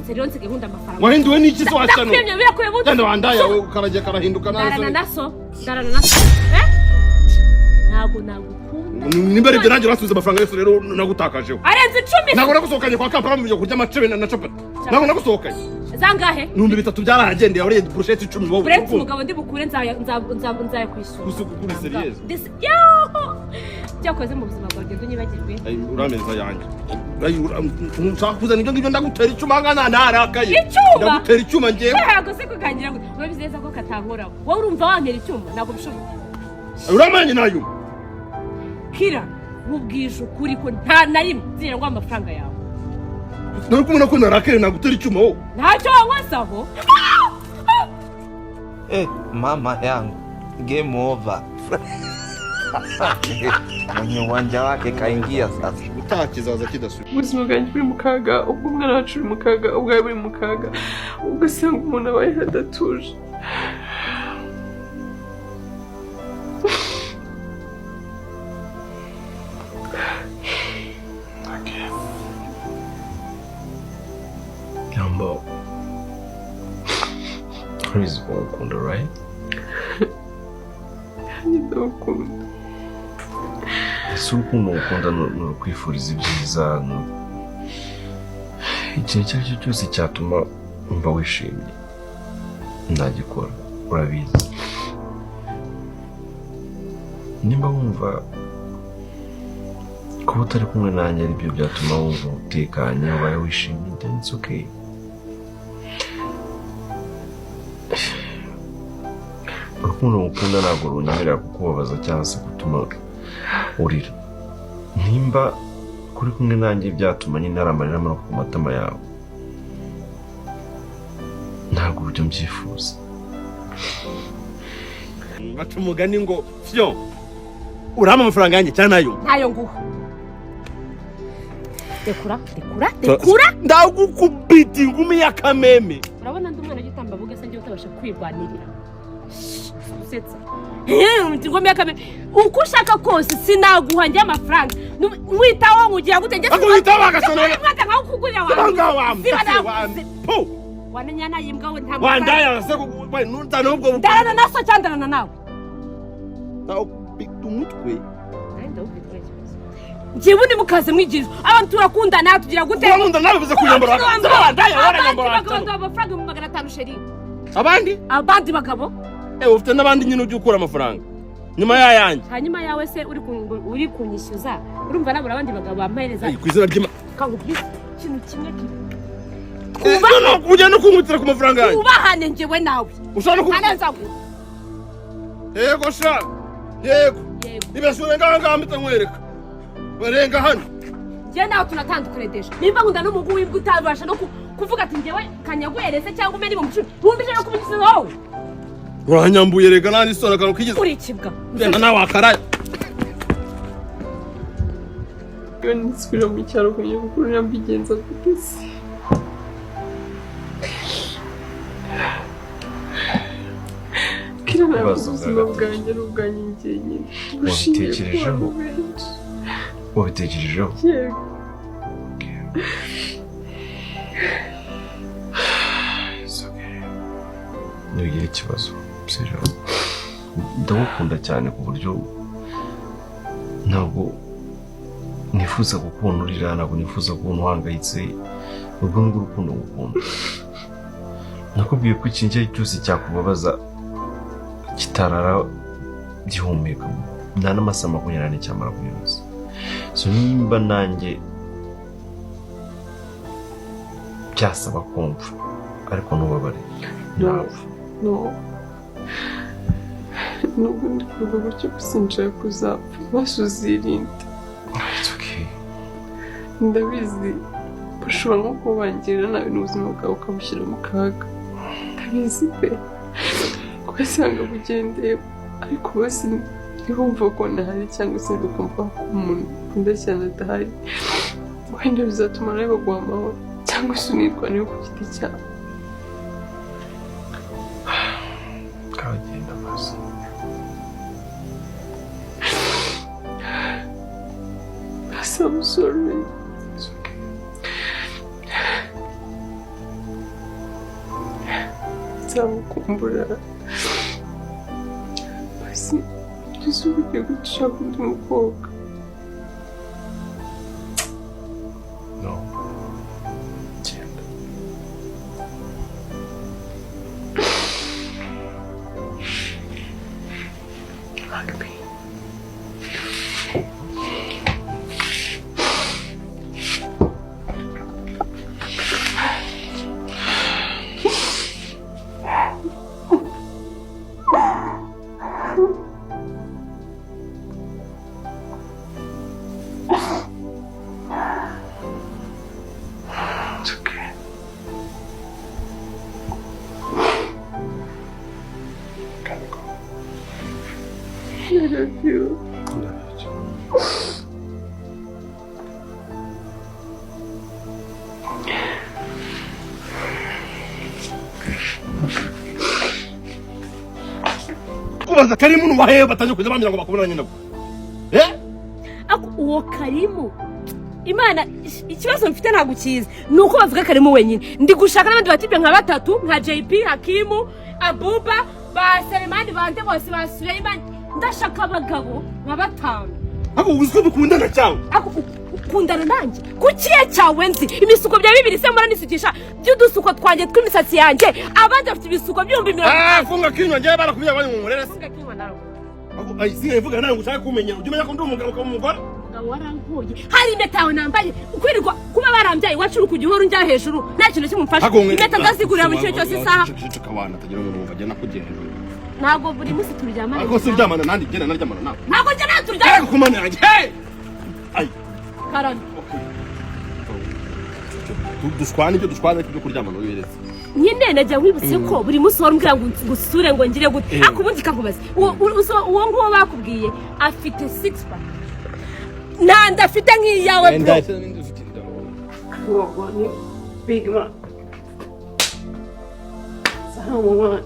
Narahindutse rero, nsigaye nkunda amafaranga. Wahinduwe n'iki se wasano? Ndakwiyemye, birakuye bundi. Genda wandaya, karagiye karahinduka. Ndarana Nawe na so, ndarana na so. Eh, ntabwo nagukunda. Nimba ari ibyo, nanjye urasubiza amafaranga yose rero nagutakajeho. Arenze 10. Ntabwo nagusohokanye kwa Kampala mu kurya amacebe na capati, ntabwo nagusohokanye. Zangahe? 3000 byarahagendeye, wariye burusheti 10 wowe. Uretse umugabo ndi bukure, nzayakwishyura. Gusa uri sérieuse? Yoho! Byakoze mu buzima bwawe, ugenda unyibagirwe. Ay, urameza yanjye. Ay, nshaka kuzana ibyo ngibyo, ndagutera icyuma ngana narakaye. Icyuma? Ndagutera icyuma ngewe. Ntabwo se kuganira ngo urabizi neza ko katankoraho? Wowe urumva wantera icyuma? Ntabwo bishoboka. Uramanye nayo. Kira, nkubwije ukuri ko nta na rimwe nzira ngo amafaranga yawe. Nari kumwe ko narakaye, nagutera icyuma wowe. Ntacyo wankozaho. Eh, mama yangu, game over. Mwenye uwanja wake kaingia sasa. Utaha kizaza kidasubira. Ubuzima bwanjye buri mu kaga, ubwo umwana wacu uri mu kaga, ubwawe buri mu kaga, ugasanga umuntu abayeho adatuje. Okay. Nyambo, urabizi ko ngukunda, right? Nanjye ndagukunda. Ese urukundo ngukunda ni urukwifuriza ibyiza, ni ikintu icyo ari cyo cyose cyatuma mba wishimye nagikora, urabizi. Nimba wumva kuba utari kumwe nanjye aribyo byatuma wumva utekanye, ubaye wishimye, then it's okay. Urukundo ngukunda ntabwo runyemerera kukubabaza cyangwa se gutuma urira. Nimba kuri kumwe nanjye byatuma nyine hari amarira amanuka ku matama yawe, ntabwo uburyo mbyifuza. Baca umugani ngo fyo urampa amafaranga yanjye cyangwa nayo? Ntayo nguha. Rekura, rekura, rekura! Ndagukubita ingumi y'akameme. Urabona ndi umwana w'igitambambuga se njyewe utabasha kwirwanirira? Usetsa ingoma y'akameme. Uko ushaka kose sinaguha njye amafaranga. Nkwitaho nkugira gute njye? Ako witaho bagasona. Mwata nkaho kugurira. Banga wa Ziba. wa po. Wananyana yimbwa we, nta mafaranga. Wandaya se we, nuzana ubwo. Ndarana na so cyangwa ndarana nawe? Ndagukubita umutwe. Njyewe ubundi mukaze mwigirizwa abantu turakundana, tugira gute? Urakunda nawe bivuze kunyambara. Wandaya. Abandi Waranyambara. bagabo baduha amafaranga 500,000, chéri. Abandi? Abandi bagabo. Eh, ufite n'abandi nyine ujya ukura amafaranga nyuma y'ayanjye? Hanyuma yawe se uri kunyishyuza, urumva nabura abandi bagabo bampereza? Ay, ku izina ry'Imana. Kakubwira ikintu kimwe kiri. No, no, ujya no kunkubitira ku mafaranga yanjye. Twubahane njyewe nawe. Ushobora no ku Ntarenza ngo Yego sha, yego. Yego. Ibeshure ngaha ngaha, mpita nkwereka barenga hano. Njyewe nawe tunatandukanye déjà. Nimba nkunda n'umugu w'imbwa utabasha no kuvuga ati njyewe kanyaguhereze cyangwa umene 10,000, wumvise no kubigize wowe. Uranyambuye rega, nta n'isoni akantu kigeze. Uri ikibwa. Genda nawe wakaraya. Iyo nisubira mu cyaro ku nyogokuru nambigenza gute se? Kira, ntabwo Ibibazo ubuzima bwa gatatu. bwanjye ari ubwanjye njyenyine, bushingiye ku Wabitekerejeho? bantu benshi. Wabitekerejeho? Yego. It's okay. Ntugire ikibazo, sibyo? Ndagukunda cyane ku buryo ntabwo nifuza kukubona urira, ntabwo nifuza kubona uhangayitse. Urwo ni rwo rukundo ngukunda. Nakubwiye ko ikintu icyo ari cyo cyose cyakubabaza kitarara gihumeka nta n'amasaha 24 cyamara ku munsi. So nimba nanjye byasaba kumva ariko ntubabare, ntapfa. No, nubwo ndi kuvuga gutyo gusa, nshaka kuzapfa basi uzirinde. It's okay. Ndabizi bashobora nko kubangirira nabi n'ubuzima bwawe ukabushyira mu kaga, ndabizi pe, ugasanga bugendeye, ariko basi ntibumva ko ntahari cyangwa se ukumva ko umuntu ukunda cyane adahari. Wenda bizatuma nawe baguha amahoro cyangwa se unirwaneho ku giti cyawe. Karagenda basi. Basi, I'm sorry. It's okay. Nzagukumbura. Basi ntuzubike gushaka undi mukobwa. No. Genda. Hug me. It's okay. Gotta go. I love you. I love you too. Kubaza Karimu nuwahewe batangiye kuza bambwira ngo bakubonanye nabo. Eh? Ako uwo Karimu, Imana, ikibazo mfite ntabwo ukizi, ni uko bavuga Karimu wenyine. Ndi gushaka n'abandi batipe nka batatu, nka JP, Hakimu, Abuba, ba Selemani, bande bose, ba Suleimani. Ndashaka abagabo nka batanu. Ako uzi ko dukundana cyangwa? Ako ukundana nanjye ku kihe cyawe? Nzi ibisuko bya bibiri se muranisukisha by'udusuko twanjye tw'imisatsi yanjye, abandi bafite ibisuko by'ibihumbi mirongo Ah, funga kinywa, njyewe barakubwiye bari mu murere se. Funga kinywa nawe. Ako ay singa ivuga nawe ngo ushaka kumenya, ujye umenya ko ndi umugabo ukaba umugore. Umugabo warankuye, hari impeta yawe nambaye, ukwirirwa kuba barambyaye iwacu uri kujya uhora unjya hejuru, nta kintu kimumfasha. Impeta ndazigurira buri kintu cyose, isaha. Ceceka wana, atagira umuntu wumva agenda kugenda hejuru. Ntabwo buri munsi turyamana. Ariko si uryamana nandi, genda naryamana nawe. Ntabwo njya nawe turyamana. Ariko kumana yanjye. Hey! Ay. Karame. Dushwana ibyo dushwana, ariko ibyo kuryamana wiberetse. Nyine najya nkwibutse ko buri munsi wari umbwira ngo ngusure, ngo ngire gute. Ariko ubundi kakubaza, uwo nguwo bakubwiye afite six pack, nta nda afite nk'iyawe, bro. Wagwan, big man. Sawa.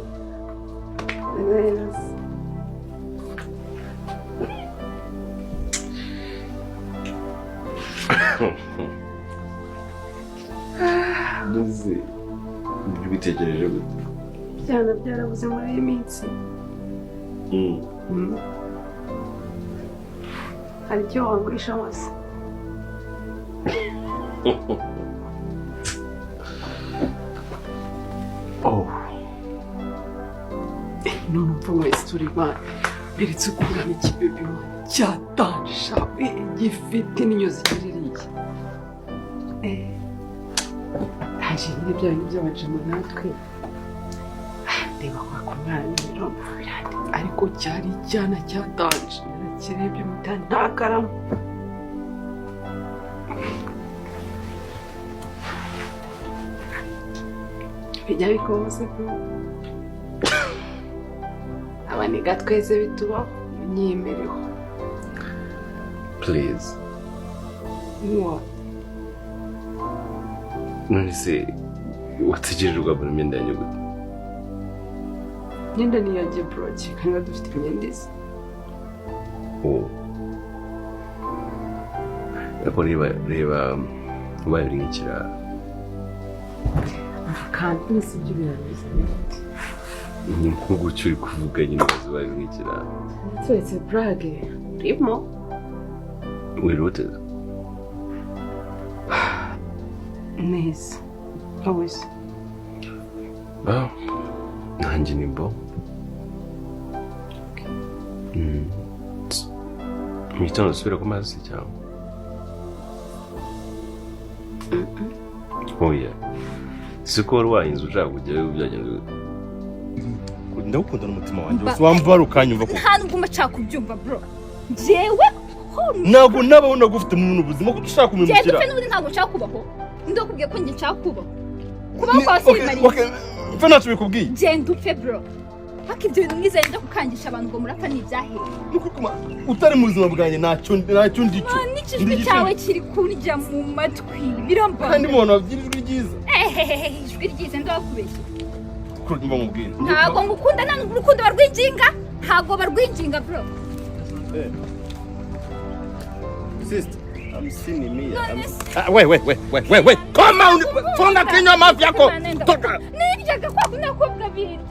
Neza. Mbese ibyo ubitekereje gute? Ibyana byarabuze muri iyi minsi. Hari icyo wangurisha amaso? Oh. None umva wese turi bana beretse ukuntu ikibebe cyatansha gifite n'inyo zikiririye. Haje nyine bya bintu by'abajama natwe ndeba kwa ku mwana rero ariko cyari icyana cyatanje, narakirebye mpita ntakaramo. Bijya bikoze bro, abaniga twese bitubaho, nyemerewe. Please. What? None se wategereje ugabura imyenda yanjye gute? Imyenda ni iyanjye bro, kereka niba dufite imyenda isa. Oh. Ariko reba, reba, ubaye uri nk'ikirara. Kandi nese ibyo birabiza bite? Ni nko gutyo uri kuvuga nyine, ubaye uri nk'ikirara. Turetse burage urimo. Wiruteze. Neza, wowe se? Ah, nanjye ni bo. Mu gitondo usubira ku mazi cyangwa? Oya. Si ko wari wahinze ushaka kujyayo, byagenze gute? Ndagukunda n'umutima wanjye wose, wamva ukanyumva ko Nta nubwo mba nshaka kubyumva, bro. Njyewe ho ntabwo nabaho nagufite mu buzima kuko ushaka Genda kumimukira. upfe n'ubundi, ntabwo nshaka kubaho. Ndakubwiye ko njye nshaka kubaho, kubaho kwa simariye. Mfe ntacyo bikubwiye. Genda upfe, bro. Ariko ibyo bintu mwizeye byo gukangisha abantu ngo murapfa ni ibyahehe? Nukuri kuma utari mu buzima bwanjye ntacyo, ntacyo ndicyo. N'ikijwi cyawe kiri kurya mu matwi, biramba. Kandi mu bantu babyina ijwi ryiza. Ehehehe, ijwi ryiza, ndabakubeshya. Kuri mba mubwira. Ntabwo ngukunda, nta urukundo barwinginga, ntabwo barwinginga, bro. Sister, I'm seeing me. None se Ah, wait, wait, wait, wait, wait, wait. Come on, funga kinywa mavi yako. Toka. Niryaga kwa kundi. Ndakugabira.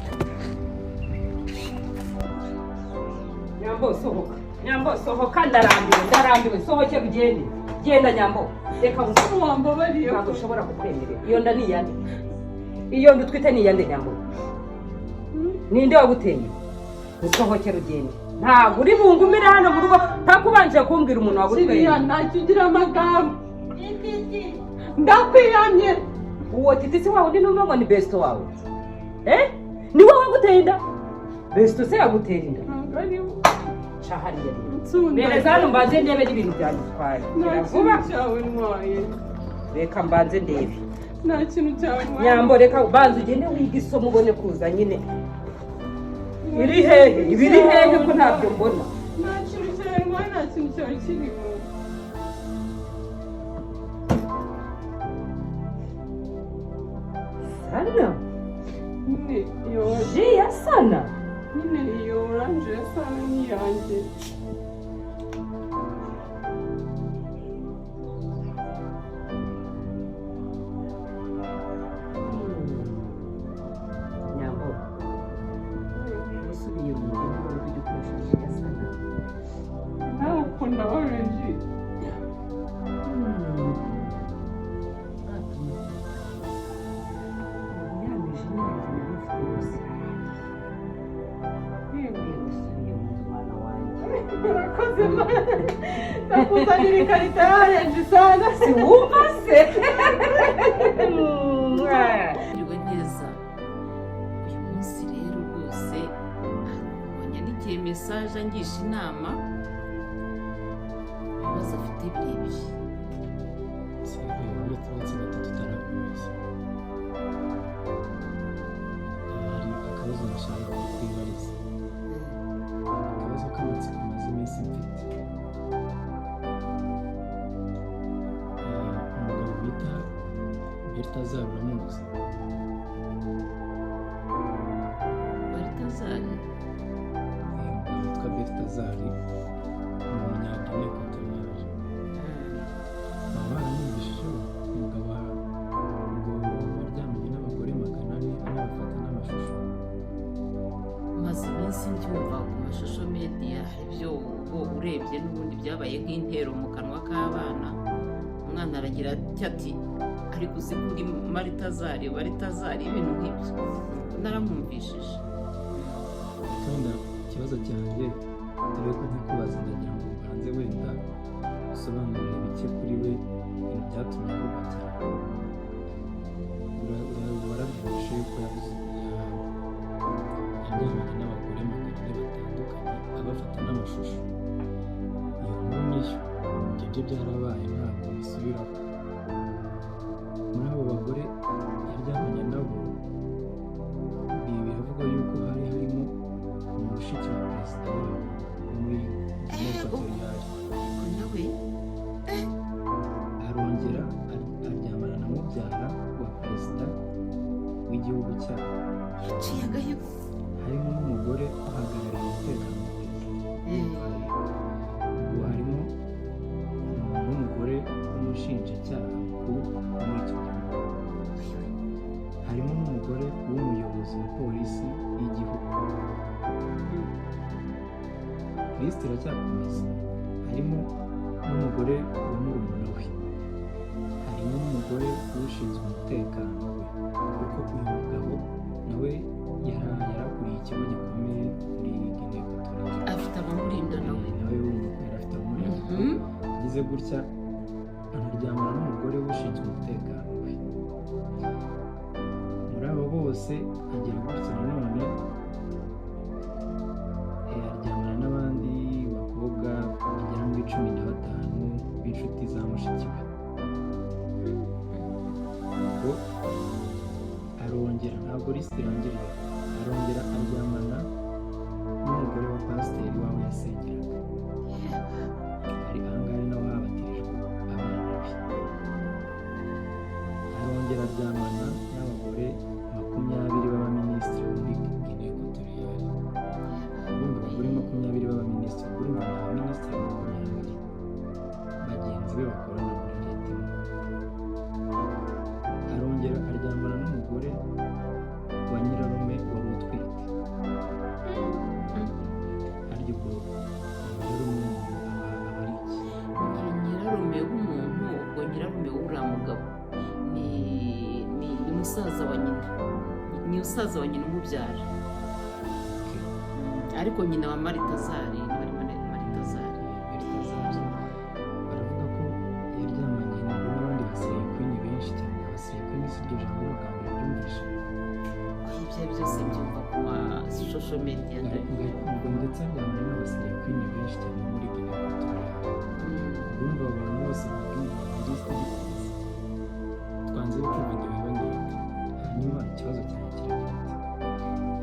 Nyambo sohoka. Nyambo sohoka, ndarambiwe, ndarambiwe. Sohoke ugende. Genda Nyambo. Reka Wambabariye. Ntabwo ushobora kukwemerera. Iyo nda ni iyande? Iyo nda utwite ni iyande, Nyambo? Ninde waguteye? Usohoke ugende. Ntabwo uri bungumire hano mu rugo ntakubanje kumbwira umuntu waguteye. Kiriya ntacyo ugira amagambo. Ndakwiyamye. Uwo titi si wawe undi numva ngo ni besto wawe? Eh? Ni wowe waguteye inda? Besto se yagutera inda? Ntabwo ari we. Ca hariya rero. Nsunda. Bereza hano mbanze ndebe n'ibintu byanjye utwaye. Nta Gira vuba. kintu cyawe ntwaye. Reka mbanze ndebe. Nta kintu cyawe ntwaye. Nyambo, reka banza ugende wiga isomo ubone kuza nyine. Iri hehe? Ibiri hehe ko ntabyo mbona? Nta kintu cyawe ntwaye, nta kintu cyawe kirimo. Sana? Nyine iyo Ji ya sana? Nyine iyo orange ya sana ni iyanjye. Nyambo, usubiye mu rugo niba ujya ukoresha ji ya sana. Nawe ukunda orange. Ya mijinya yanjye nari mfite yose irarangiye. Yego. Usubiye mu nzu mwana wanjye. Urakoze mama. Ndakuzanira ikarita ya orange sana. Si wumva se? Mwiriwe neza. Uyu munsi rero rwose hari umuntu wanyandikiye message angisha inama, ibibazo afite birebire. Uretse gato tutarakomeza, hari akabazo nashaka kukwibariza, akabazo k'amatsiko maze iminsi mfite. Umugabo bita Bertazar uramuzi? Baritazari? Umugabo witwa Bertazar ni umunyagine ekwatoriyari. Baba baramwumvishijeho umugabo ngo waryamanye n'abagore 400 anabafata n'amashusho. Maze iminsi mbyumva ku mashusho media. Ibyo ubwo urebye n'ubundi byabaye nk'intero mu kanwa k'abana. Umwana aragira atya ati: "Ariko uzi ko uri Maritazari, Baritazari?" Ibintu nk'ibyo naramwumvishije. Wenda ikibazo cyanjye mbere yuko nkikubaza, ndagira ngo ubanze wenda usobanurire bike kuri we, ibintu byatumye avugwa cyane. Warabyumvishe yuko yavuze yaryamanye n'abagore 400 batandukanye abafata n'amashusho. Iyo nkuru niyo, ibyo byo byarabaye ntabwo bisubiraho. Muri abo bagore yaryamanye nabo, ibi biravugwa yuko hari harimo mushiki wa perezida wabo wo muri Guinée Equatoriale. Ariko nawe Arongera aryamana na mubyara wa perezida w'igihugu cyabo. Yaciye agahigo. Harimo n'umugore uhagarariye umutekano wa perezida. Ubwo harimo n'umugore w'umushinjacyaha mukuru wo muri icyo gihugu, harimo n'umugore w'umuyobozi wa polisi y'igihugu. Lisiti iracyakomeza, harimo n'umugore wa murumuna we, harimo n'umugore w'ushinzwe umutekano we, kuko uyu mugabo nawe yarakuriye ikigo gikomeye muri Guinée Equatoriale. Afite abamurinda nawe. Nawe wumva ko yari afite abamurinda. Agize gutya anaryamana n'umugore w'ushinzwe umutekano we. Muri abo bose agira gutya nanone aryamana n'abandi bakobwa bagera muri 15 b'inshuti za mushiki we. Ubwo arongera, ntabwo lisiti irangiriye, arongera aryamana n'umugore wa pasiteri w'aho yasengeraga. Hari ahangaha naho habatirijwe abana be. Arongera aryamana n'abagore 20 b'abaminisitiri bo muri Guinée Equatoriale. Urumva, abagore 20 b'abaminisitiri, urumva ni abaminisitiri 20 bagenzi be bakorana muri leta imwe. Arongera aryamana n'umugore wa nyirarume. Musaza wa nyina, ni musaza wa nyina umubyara. Ariko nyina wa Maritazari niba ari Maritazari. Beritazari baravuga ko yaryamanye na n'abandi ba slay queen benshi cyane. Aba slay queen si iryo jambo ni ubwa mbere ryumvishe? Ibyo byose mbyumva ku ma social media, ndabivuga. Ngo ndetse aryamanye n'aba slay queen benshi cyane muri Guinea Equatorial. Urumva abo bantu bose babwiye lisite gikomeza, twanze yuko video iba ndende. Hanyuma ikibazo cyanjye kiragira ati: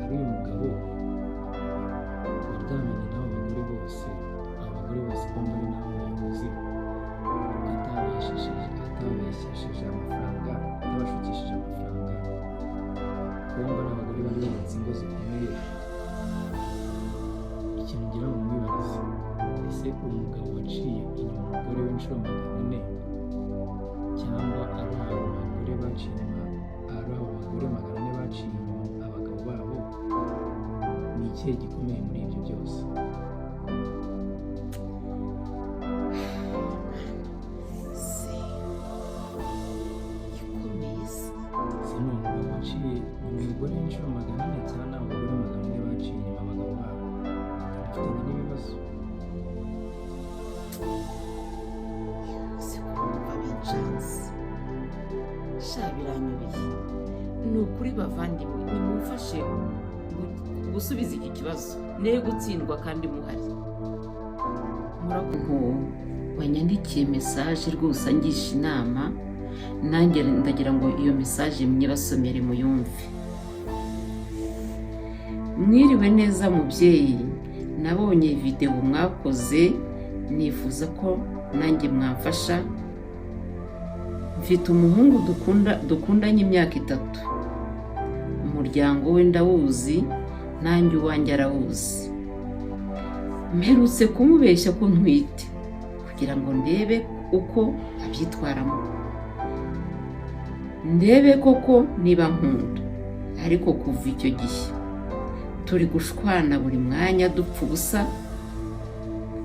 hari uyu mugabo waryamanye n'abo bagore bose, abo bagore bose bo muri n'abo bayobozi, atabeshyesheje amafaranga, atabashukishije amafaranga, kuba ari abagore bari bubatse ingo zikomeye. Ikintu ngira ngo mwibarize: ese umugabo waciye inyuma umugore w'inshuro 400, cyangwa ari abo bagore baciye inyuma, ari abo bagore 400 baciye inyuma abagabo babo, ni ikihe gikomeye muri ibyo byose? Se ikomeye se? Ese ni umugabo waciye inyuma umugore w'inshuro 400, cyangwa ni abagore 400 baciye inyuma abagabo babo batanafitanye n'ibibazo? Si kumva bincanze sha, biranyobeye ni ukuri. Bavandimwe, nimumfashe gusubiza iki kibazo, ne gutsindwa kandi muhari. Murakuntu wanyandikiye message rwose angisha inama, nanjye ndagira ngo iyo message mwibasomere muyumve. Mwiriwe neza mubyeyi, nabonye videwo mwakoze, nifuza ko nanjye mwamfasha. Mfite umuhungu dukunda, dukundanye imyaka 3. Umuryango we ndawuzi, nanjye uwanjye arawuzi. Mperutse kumubeshya ko ntwite kugira ngo ndebe uko abyitwaramo, ndebe koko niba nkunda. Ariko kuva icyo gihe turi gushwana buri mwanya, dupfa ubusa.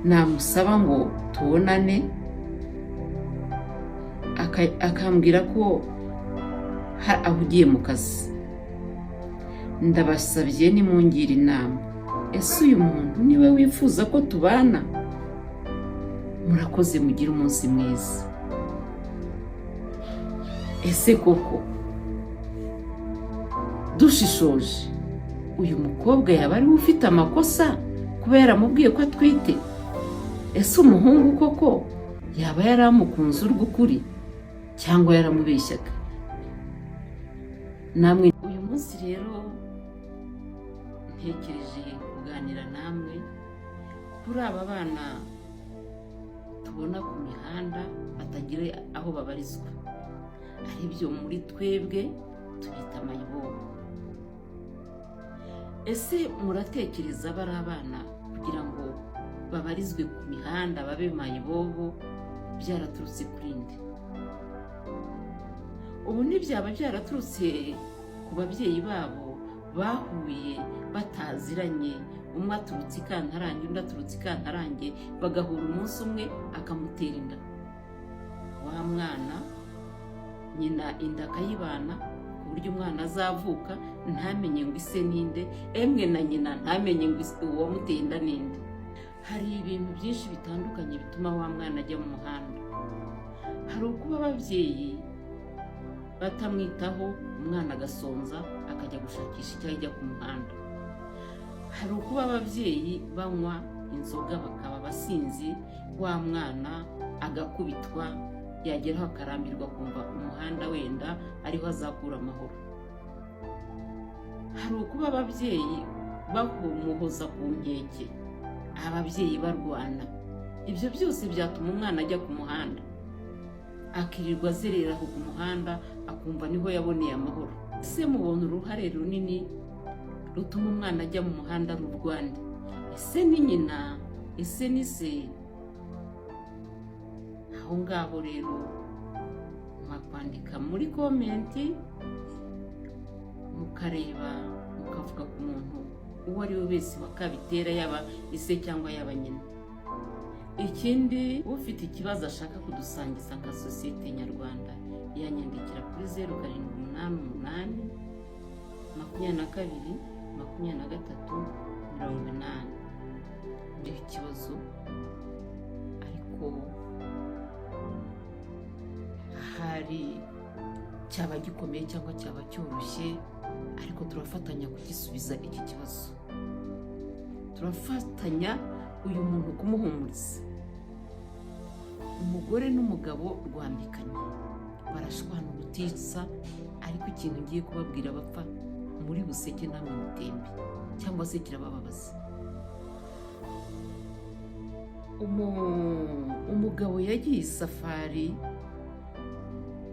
Namusaba ngo tubonane akambwira ko ahugiye mu kazi. Ndabasabye nimungire inama, ese uyu muntu niwe wifuza ko tubana? Murakoze, mugire umunsi mwiza. Ese koko dushishoje, uyu mukobwa yaba ariwe ufite amakosa kuba yaramubwiye ko atwite? Ese umuhungu koko yaba yaramukunze urw'ukuri cyangwa yaramubeshyaga? Namwe uyu munsi rero ntekereje kuganira namwe kuri aba bana tubona ku mihanda batagira aho babarizwa, ari byo muri twebwe tubita mayibobo. Ese muratekereza bari abana kugira ngo babarizwe ku mihanda babe mayibobo byaraturutse kuri nde? Ubu ntibyaba byaraturutse ku babyeyi babo bahuye bataziranye, umwe aturutse i Kantarange, undi aturutse i Kantarange, bagahura umunsi umwe akamutera inda wa mwana, nyina inda akayibana, ku buryo umwana azavuka ntamenye ngo ise ninde, emwe na nyina ntamenye ngo uwamuteye inda ninde? Hari ibintu byinshi bitandukanye bituma wa mwana ajya mu muhanda. Hari ukuba ababyeyi batamwitaho, umwana agasonza akajya gushakisha icyo ajya ku muhanda. Hari ukuba ababyeyi banywa inzoga bakaba abasinzi, wa mwana agakubitwa, yageraho akarambirwa, akumva umuhanda wenda ariho azakura amahoro. Hari ukuba ababyeyi bamuhoza ku nkeke, ababyeyi barwana. Ibyo byose byatuma umwana ajya ku muhanda, akirirwa azerera aho ku muhanda, akumva niho yaboneye amahoro. Ese mubona uruhare runini rutuma umwana ajya mu muhanda ari urwande? Ese ni nyina? Ese ni se? Aho ngaho rero mwakwandika muri comment, mukareba, mukavuga ku muntu uwo ari we wese wakabitera, yaba ise cyangwa yaba nyina. Ikindi, ufite ikibazo ashaka kudusangiza nka sosiyete nyarwanda. Yanyandikira kuri 0788 22 23 80. Ndiho ikibazo, ariko hari cyaba gikomeye cyangwa cyaba cyoroshye, ariko turafatanya kugisubiza iki kibazo. Turafatanya uyu muntu kumuhumuriza. Umugore n'umugabo rwambikanye barashwana ubutitsa, ariko ikintu ngiye kubabwira bapfa muri buseke namwe mutembe cyangwa se kirabababaza. Umugabo yagiye isafari,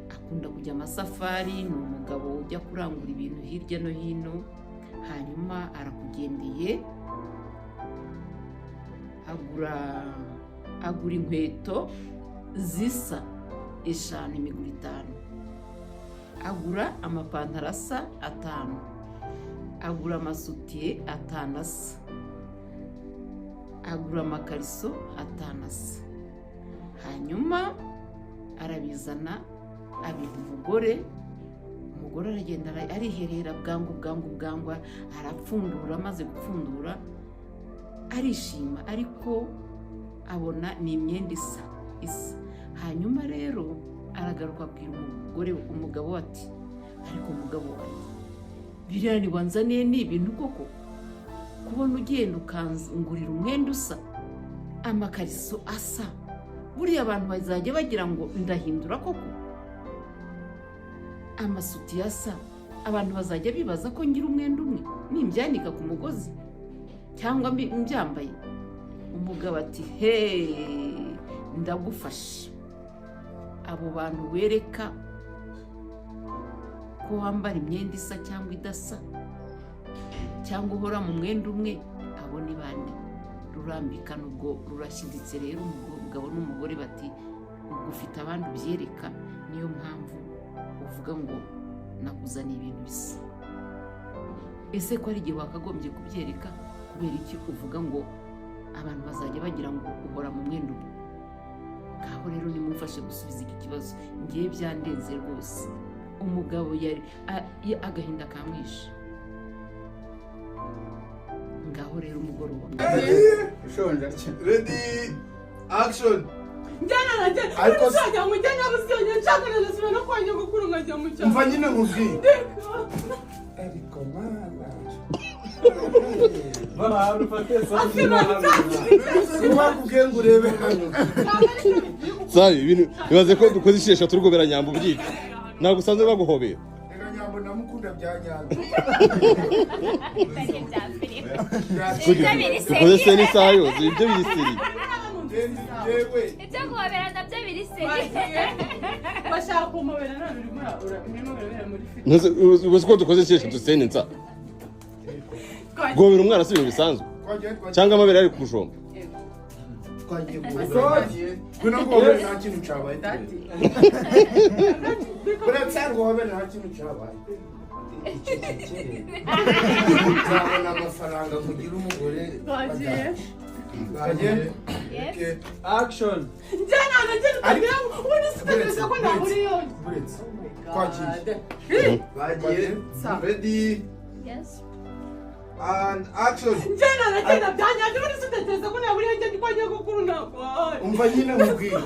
akunda kujya amasafari, ni umugabo ujya kurangura ibintu hirya no hino. Hanyuma arakugendeye, agura inkweto zisa eshanu, imiguru itanu, agura amapantaro asa atanu, agura amasutiye atanu asa, agura amakariso atanu asa. Hanyuma arabizana, abiha umugore. Umugore aragenda, ariherera bwangu bwangu bwangu, arapfundura. Amaze gupfundura arishima, ariko abona ni imyenda isa isa. Hanyuma rero aragaruka, abwira umugore, umugabo ati: "Ariko umugabo wanjye, biriya ntiwanzaniye ni ibintu koko? Kubona ugenda ukangurira umwenda usa, amakariso asa, buriya abantu bazajya bagira ngo ndahindura koko? Amasutiye asa, abantu bazajya bibaza ko ngira umwenda umwe nimbyanika ku mugozi cyangwa mbyambaye." Umugabo ati: "He, ndagufasha. Abo bantu wereka ko wambara imyenda isa cyangwa idasa, cyangwa uhora mu mwenda umwe, abo ni bande?" Rurambikana ubwo rurashyiditse. Rero umugabo n'umugore bati: "Ubwo ufite abandi ubyereka, niyo mpamvu uvuga ngo nakuzaniye ibintu bisa. Ese ko ari igihe wakagombye kubyereka, kubera iki uvuga ngo abantu bazajya bagira ngo uhora mu mwenda umwe?" Ngaho rero nimumfashe gusubiza iki kibazo, ngiye byandenze rwose. Umugabo yari agahinda kamwishe. Ngaho rero umugoroba. Ushonje atya. Ready, action! Njyana nanjye. Ariko nzajya mu njyana busiyonye, nshaka nanasubira no kwa nyogokuru nkajya mu cyaro. Umva nyine nkubwiye. Ariko mana. Bakubwiye ngo urebe hano. Sabi ibintu ibaze ko dukoze ishesha turi gobera Nyambo ubyica, ntabwo usanzwe baguhobera. Reka, Nyambo ndamukunda bya nyabyo. Dukoze se n'isaha yose, ibyo biri seri. Yewe. Ibyo guhobera nabyo biri seri. Bashaka kumpobera none urimo urabera muri filime. Uzi ko dukoze ishesha dusene nsa guhobera umwana si ibintu bisanzwe. Twagiye, twagiye. Cyangwa amabere ari kujomba. Twagiye guhobera. Ngwino guhobera, nta kintu cyabaye. Uretse guhobera nta kintu cyabaye. Nzabona amafaranga kugira umugore. Twagiye. Twagiye. Yes. Action! Njyana nanjye utagira ngo ubundi sitegereza ko nahuriyeyo. Buretse. Twagiye. Bagiye. Ready Yes. and action! Njyana nanjye byanyange, ubundi sitegereza ko nahuriyeyo njye kwa nyogokuru ntabwo wahari. Umva nyine nkubwiye.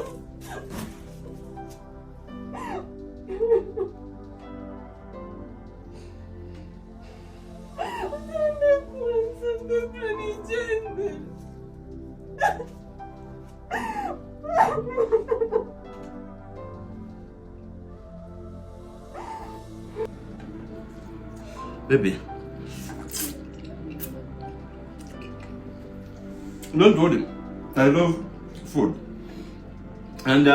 Ndakunze, ndakura nigendere. Baby, don't worry. I love food. And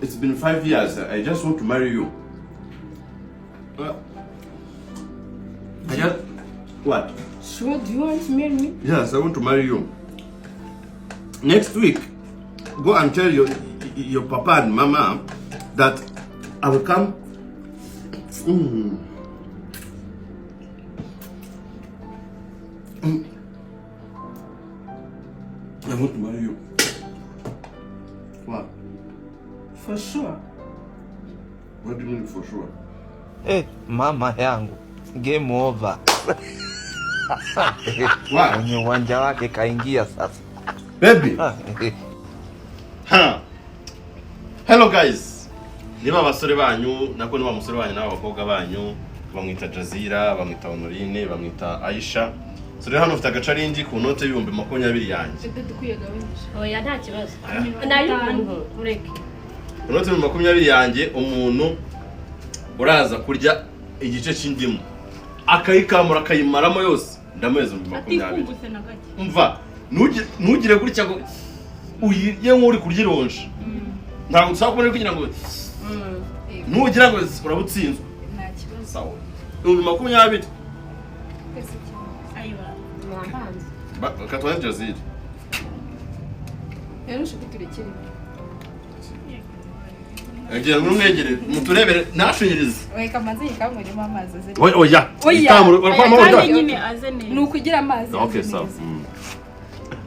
it's been 5 years. I just want to marry you. I just. What? Sure, do you want to marry me? Yes, I want to marry you. Next week, go and tell your papa and mama that I will come. I want to marry you. What? For sure. What do you mean for sure? Eh, mama yangu, game over. Why? Mwenye uwanja wake kaingia sasa. Baby. Ha. Hello guys. Niba abasore banyu, nako niba umusore wanyu n'aba bakobwa banyu, bamwita Jazira, bamwita Honorine, bamwita Aisha. So rero hano ufite agacaringi ku note y'20,000 yanjye. Oya, nta kibazo, nayo umuntu mureke. Ku note y'20,000 yanjye, umuntu uraza kurya igice cy'indimu akayikamura akayimaramo yose, ndamuheza 20,000. Atikumbutse na gake. Umva, ntugire gutya ngo uyirye nk'uri kurya ironji. Ntabwo usaba kubona kugira ngo nugira ngo uraba utsinzwe. Nta kibazo. Sawa, 20,000. Twese kimwe. Ayiwa. Mwambanza. Katwaye Jazira. Rero ushaka turekere. Ngira ngo umwegere muturebere ntashinyirize. Reka manze yikamuremo amazi aze. Oya, oya. Oya. Ikamura, urakwamo Kandi oya. nyine aze neza. Ni ukugira amazi Okay, aze sawa. neza.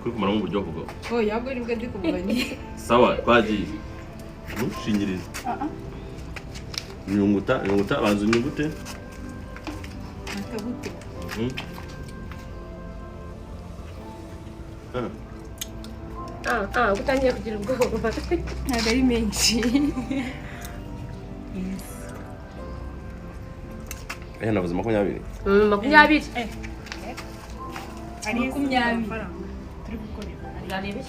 Kuri kumaramo uburyo bwo. Oya, ahubwo nibwo ndi kumubonye. Sawa, twagiye. Ntushinyirize. Nyunguta, nyunguta, banza unyungute. Akabute. Ah. Ah ah, gutangiye kugira ubwoba. Ntabwo ari menshi. Eh, navuze 20. 20. 20. Turi gukorera. Ndarebe.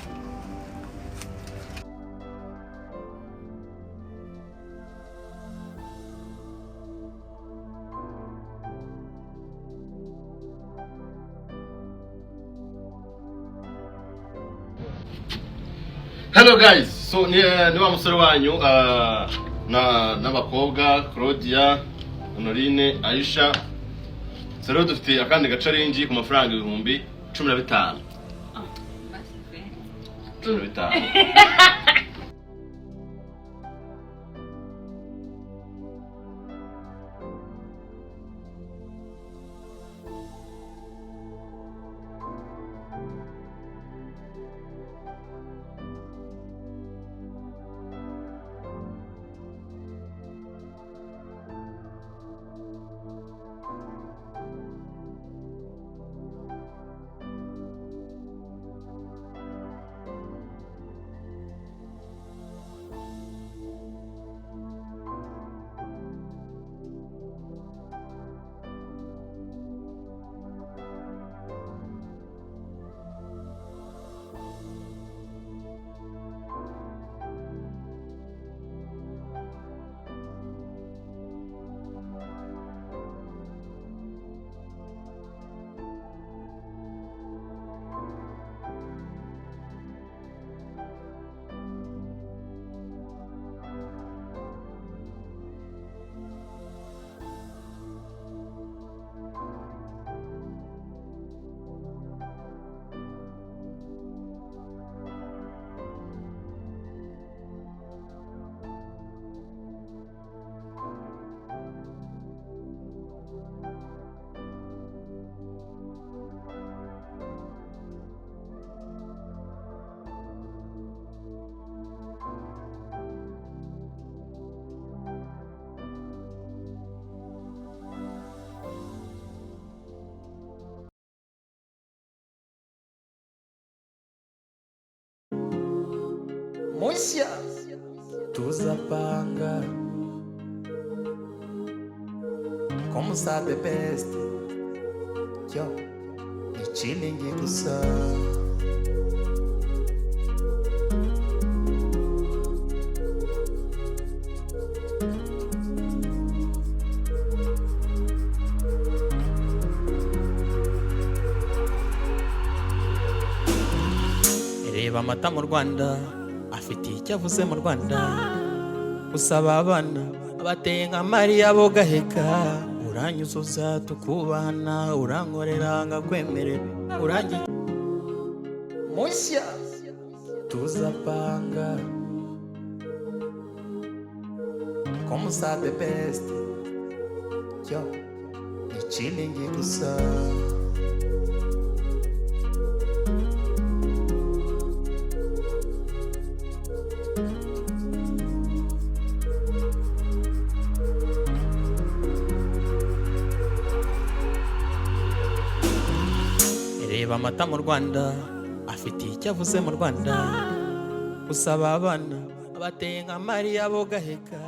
Hello guys. So ni wa musore wanyu na n'abakobwa Claudia, Honorine, Aisha. So rero dufite akandi gacaringi ku mafaranga 15,000. 15. Mushya tuzapanga comme ça the best yo ni chilling gusa. Reba amata mu Rwanda afite icyo avuze mu Rwanda, usaba abana bateye nka Mariya bo gaheka, uranyuzuza tukubana, urankorera ngakwemerera, urangi mushya tuzapanga comme ça the best yo ni chilling gusa. Reba amata mu Rwanda afite icyo avuze mu Rwanda. Usaba abana bateye nka Mariya bo gaheka.